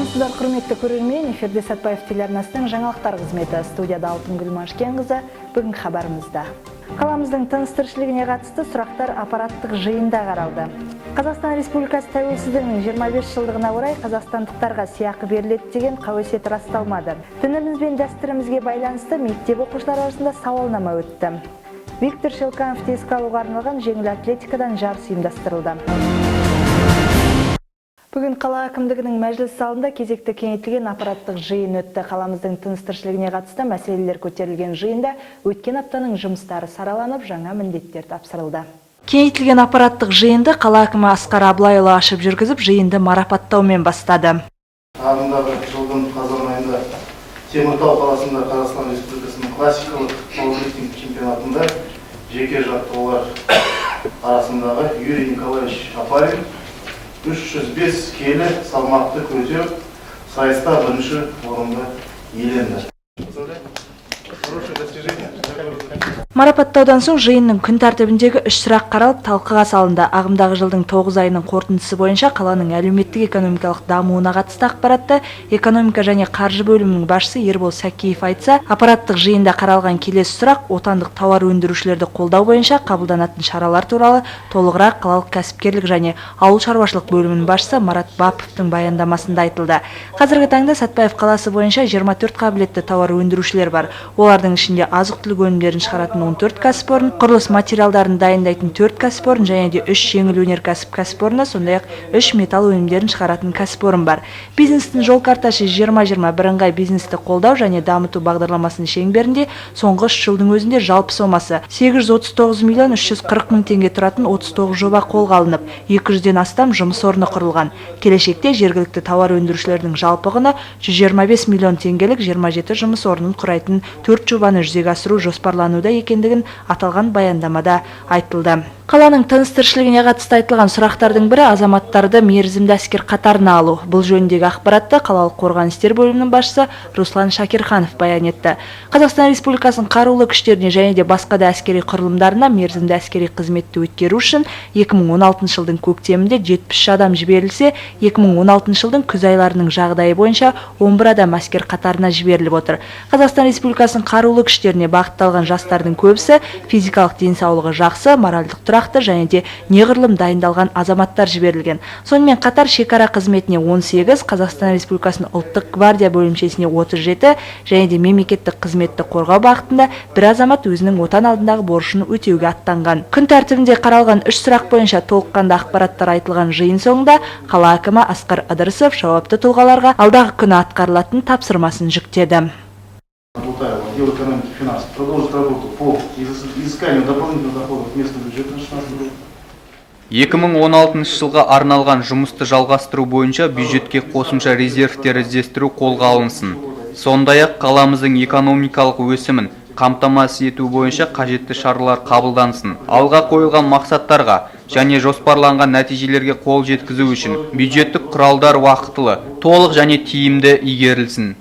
Армысыздар, құрметті көрермен, эфирде Сәтбаев телеарнасының жаңалықтар қызметі. Студияда Алтынгүл Машкенқызы. Бүгінгі хабарымызда. Қаламыздың тыныс-тіршілігіне қатысты сұрақтар аппараттық жиында қаралды. Қазақстан Республикасы тәуелсіздігінің 25 жылдығына орай қазақстандықтарға сыйақы беріледі деген қауесет расталмады. Дініміз бен дәстүрімізге байланысты мектеп оқушылары арасында сауалнама өтті. Виктор Шелкановты еске алуға арналған жеңіл атлетикадан жарыс ұйымдастырылды. Бүгін қала әкімдігінің мәжіліс залында кезекті кеңейтілген аппараттық жиын өтті. Қаламыздың тыныс-тіршілігіне қатысты мәселелер көтерілген жиында өткен аптаның жұмыстары сараланып, жаңа міндеттер тапсырылды. Кеңейтілген аппараттық жиынды қала әкімі Асқар Абылайұлы ашып жүргізіп, жиынды марапаттаумен бастады. Ағымдағы жылдың қазан айында Теміртау қаласында Қазақстан Республикасының классикалық пауэрлифтинг чемпионатында жеке жаттығулар арасындағы Юрий Николаевич Апарин 305 келі салмақты көтеріп, сайыста бірінші орынды иеленді. Хорошее достижение. Марапаттаудан соң жиынның күн тәртібіндегі үш сұрақ қаралып, талқыға салынды. Ағымдағы жылдың 9 айының қорытындысы бойынша қаланың әлеуметтік экономикалық дамуына қатысты ақпаратты экономика және қаржы бөлімінің басшысы Ербол Сәкиев айтса, аппараттық жиында қаралған келесі сұрақ отандық тауар өндірушілерді қолдау бойынша қабылданатын шаралар туралы толығырақ қалалық кәсіпкерлік және ауыл шаруашылық бөлімінің басшысы Марат Баповтың баяндамасында айтылды. Қазіргі таңда Сәтбаев қаласы бойынша 24 қабілетті тауар өндірушілер бар. Олардың ішінде азық-түлік өнімдерін шығаратын 14 кәсіпорын, құрылыс материалдарын дайындайтын 4 кәсіпорын және де 3 жеңіл өнеркәсіп кәсіпорны, сондай-ақ 3 металл өнімдерін шығаратын кәсіпорын бар. Бизнестің жол картасы 2020 бірыңғай бизнесті қолдау және дамыту бағдарламасының шеңберінде соңғы 3 жылдың өзінде жалпы сомасы 839 миллион 340 мың теңге тұратын 39 жоба қолға алынып, 200-ден астам жұмыс орны құрылған. Келешекте жергілікті тауар өндірушілердің жалпы құны 125 миллион теңгелік 27 жұмыс орнын құрайтын 4 жобаны жүзеге асыру жоспарлануда екендігін аталған баяндамада айтылды. Қаланың тыныс-тіршілігіне қатысты айтылған сұрақтардың бірі азаматтарды мерзімді әскер қатарына алу. Бұл жөніндегі ақпаратты қалалық қорғаныс істер бөлімінің басшысы Руслан Шакирханов баян етті. Қазақстан Республикасының қарулы күштеріне және де басқа да әскери құрылымдарына мерзімді әскери қызметті өткеру үшін 2016 жылдың көктемінде 73 адам жіберілсе, 2016 жылдың күз айларының жағдайы бойынша 11 адам әскер қатарына жіберіліп отыр. Қазақстан Республикасының қарулы күштеріне бағытталған жастардың көбісі физикалық денсаулығы жақсы, моральдық тұрақты және де неғұрлым дайындалған азаматтар жіберілген. Сонымен қатар шекара қызметіне 18, Қазақстан Республикасының ұлттық гвардия бөлімшесіне 37 және де мемлекеттік қызметті қорғау бағытында бір азамат өзінің отан алдындағы борышын өтеуге аттанған. Күн тәртібінде қаралған үш сұрақ бойынша толыққанды ақпараттар айтылған жиын соңында қала әкімі Асқар Ыдырысов жауапты тұлғаларға алдағы күні атқарылатын тапсырмасын жүктеді. Отдел экономики и финансов продолжит работу по изысканию дополнительных доходов местного бюджета на 2016 год. 2016 жылға арналған жұмысты жалғастыру бойынша бюджетке қосымша резервтер іздестіру қолға алынсын. Сондай-ақ қаламыздың экономикалық өсімін қамтамасыз ету бойынша қажетті шаралар қабылдансын. Алға қойылған мақсаттарға және жоспарланған нәтижелерге қол жеткізу үшін бюджеттік құралдар уақытылы, толық және тиімді игерілсін.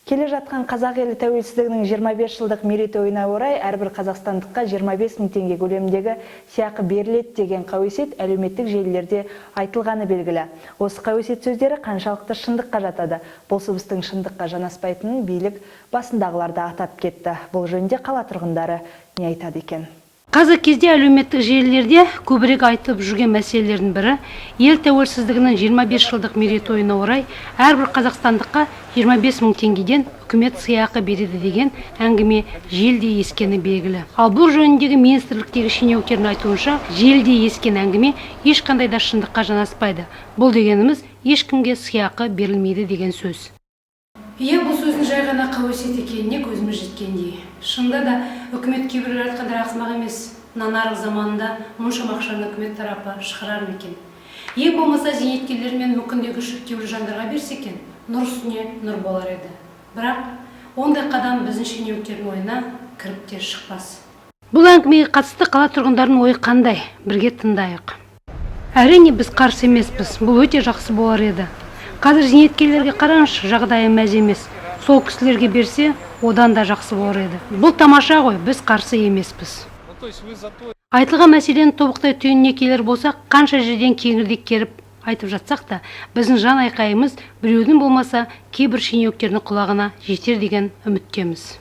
Келе жатқан қазақ елі тәуелсіздігінің 25 жылдық мерейтойына орай әрбір қазақстандыққа 25 мың теңге көлеміндегі сыйақы беріледі деген қауесет әлеуметтік желілерде айтылғаны белгілі. Осы қауесет сөздері қаншалықты шындыққа жатады? Бұл сыбыстың шындыққа жанаспайтынын билік басындағылар да атап кетті. Бұл жөнінде қала тұрғындары не айтады екен? Қазіргі кезде әлеуметтік желілерде көбірек айтылып жүрген мәселелердің бірі ел тәуелсіздігінің 25 жылдық мерейтойына орай әрбір қазақстандыққа 25 мың теңгеден үкімет сыйақы береді деген әңгіме желдей ескені белгілі. Ал бұл жөніндегі министрліктегі шенеуніктердің айтуынша, желдей ескен әңгіме ешқандай да шындыққа жанаспайды. Бұл дегеніміз ешкімге сыйақы берілмейді деген сөз. Иә, бұл сөздің жай ғана қауесет екеніне көзіміз жеткендей. Шынында да үкімет кейбіреулер айтқандай ақымақ емес. Мына нарық заманында мұншама ақшаны үкімет тарапы шығарар ма екен? Ең болмаса зейнеткерлер мен мүмкіндігі шектеулі жандарға берсе екен, нұр үстіне нұр болар еді. Бірақ ондай қадам біздің шенеуніктердің ойына кіріп те шықпас. Бұл әңгімеге қатысты қала тұрғындарының ойы қандай? Бірге тыңдайық. Әрине, біз қарсы емеспіз. Бұл өте жақсы болар еді. Қазір зейнеткерлерге қараңызшы, жағдайы мәз емес. Сол кісілерге берсе, одан да жақсы болар еді. Бұл тамаша ғой, біз қарсы емеспіз. То есть вы за то. Айтылған мәселенің тобықтай түйініне келер болсақ, қанша жерден кеңірдек керіп айтып жатсақ та, біздің жан айқайымыз біреудің болмаса кейбір шенеуніктердің құлағына жетер деген үміттеміз.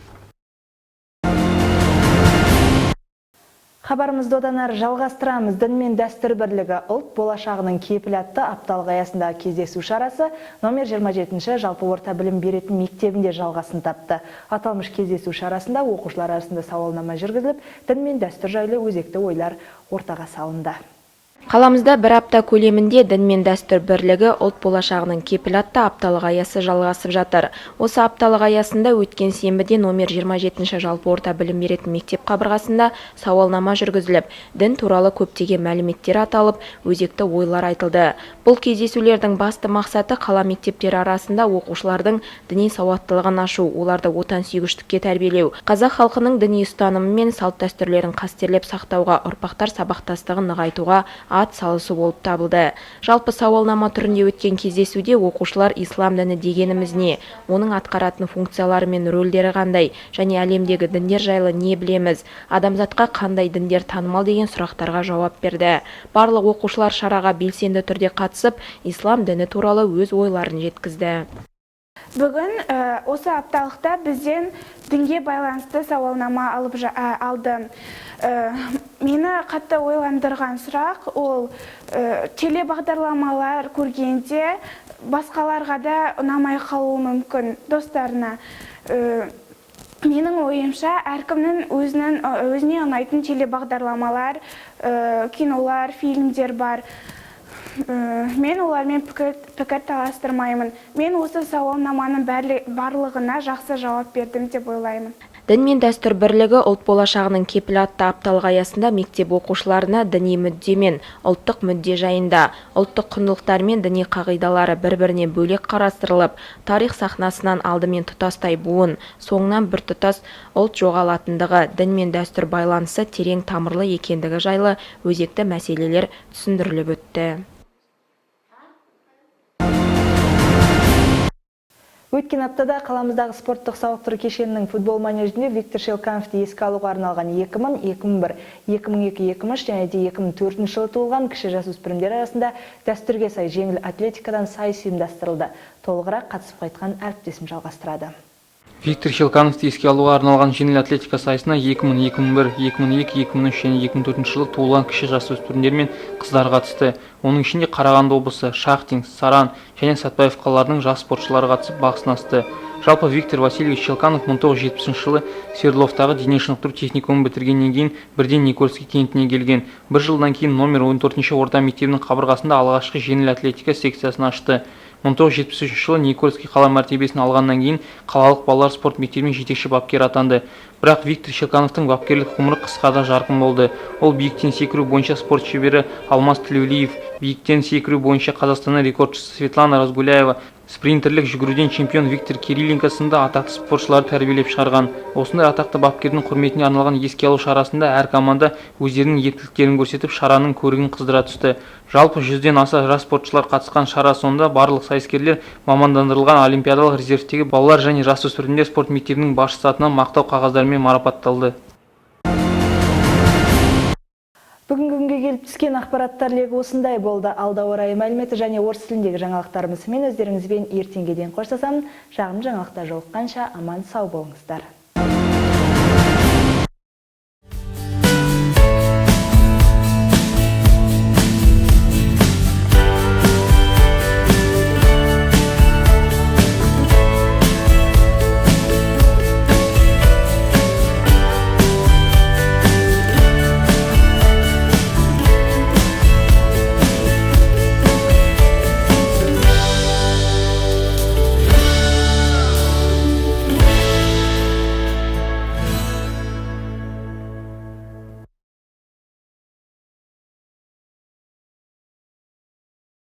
Хабарымызды одан әрі жалғастырамыз. Дін мен дәстүр бірлігі ұлт болашағының кепілі атты апталық аясындағы кездесу шарасы номер 27 жалпы орта білім беретін мектебінде жалғасын тапты. Аталмыш кездесу шарасында оқушылар арасында сауалнама жүргізіліп, дін мен дәстүр жайлы өзекті ойлар ортаға салынды. Қаламызда бір апта көлемінде дін мен дәстүр бірлігі ұлт болашағының кепілі атты апталық аясы жалғасып жатыр. Осы апталық аясында өткен сенбіде номер 27 жалпы орта білім беретін мектеп қабырғасында сауалнама жүргізіліп, дін туралы көптеген мәліметтер аталып, өзекті ойлар айтылды. Бұл кездесулердің басты мақсаты қала мектептері арасында оқушылардың діни сауаттылығын ашу, оларды отансүйгіштікке тәрбиелеу, қазақ халқының діни ұстанымы мен салт-дәстүрлерін қастерлеп сақтауға, ұрпақтар сабақтастығын нығайтуға ат салысу болып табылды. Жалпы сауалнама түрінде өткен кездесуде оқушылар ислам діні дегеніміз не, оның атқаратын функциялары мен рөлдері қандай және әлемдегі діндер жайлы не білеміз, адамзатқа қандай діндер танымал деген сұрақтарға жауап берді. Барлық оқушылар шараға белсенді түрде қатысып, ислам діні туралы өз ойларын жеткізді. Бүгін осы апталықта бізден дінге байланысты сауалнама алды. Мені қатты ойландырған сұрақ ол телебағдарламалар көргенде басқаларға да ұнамай қалуы мүмкін достарына. Менің ойымша, әркімнің өзіне ұнайтын телебағдарламалар, кинолар, фильмдер бар. Мен олармен пікір таластырмаймын. Мен осы сауалнаманың барлығына жақсы жауап бердім деп ойлаймын. Дін мен дәстүр бірлігі ұлт болашағының кепілі атты апталық аясында мектеп оқушыларына діни мүдде мен ұлттық мүдде жайында, ұлттық құндылықтар мен діни қағидалары бір-бірінен бөлек қарастырылып, тарих сахнасынан алдымен тұтастай буын, соңынан біртұтас ұлт жоғалатындығы, дін мен дәстүр байланысы терең тамырлы екендігі жайлы өзекті мәселелер түсіндіріліп өтті. Өткен аптада қаламыздағы спорттық сауықтыру кешенінің футбол манежінде Виктор Шелкановты еске алуға арналған 2000, 2001, 2002, 2003 және де 2004 жылы туылған кіші жасөспірімдер арасында дәстүрге сай жеңіл атлетикадан сайыс ұйымдастырылды. Толығырақ қатысып қайтқан әріптесім жалғастырады. Виктор Шелкановты еске алуға арналған жеңіл атлетика сайысына 2000, 2001, 2002, 2003 және 2004 жылы туылған кіші жасөспірімдер мен қыздар қатысты. Оның ішінде Қарағанды облысы, Шахтинск, Саран және Сәтбаев қалаларының жас спортшылары қатысып бақ сынасты. Жалпы Виктор Васильевич Щелканов 1970 жылы Свердловтағы дене шынықтыру техникумын бітіргеннен кейін бірден Никольский кентіне келген. Бір жылдан кейін номер 14 орта мектебінің қабырғасында алғашқы жеңіл атлетика секциясын ашты. 1973 жылы Никольский қала мәртебесін алғаннан кейін қалалық балалар спорт мектебінің жетекші бапкері атанды. Бірақ Виктор Щелкановтың бапкерлік ғұмыры қысқа да жарқын болды. Ол биіктен секіру бойынша спорт шебері Алмас Тілеулиев, биіктен секіру бойынша Қазақстанның рекордшысы Светлана Разгуляева, спринтерлік жүгіруден чемпион Виктор Кириленко сынды атақты спортшыларды тәрбиелеп шығарған. Осындай атақты бапкердің құрметіне арналған еске алу шарасында әр команда өздерінің ептіліктерін көрсетіп, шараның көрігін қыздыра түсті. Жалпы 100-ден аса жас спортшылар қатысқан шара соңында барлық сайыскерлер мамандандырылған олимпиадалық резервтегі балалар және жасөспірімдер спорт мектебінің басшысы атынан мақтау қағаздарымен марапатталды. Бүгінгі күнге келіп түскен ақпараттар легі осындай болды. Алда ауа райы мәліметі және орыс тіліндегі жаңалықтарымыз. Мен өздеріңізбен ертеңге дейін қоштасамын. Жағымды жаңалықтар жолыққанша аман сау болыңыздар.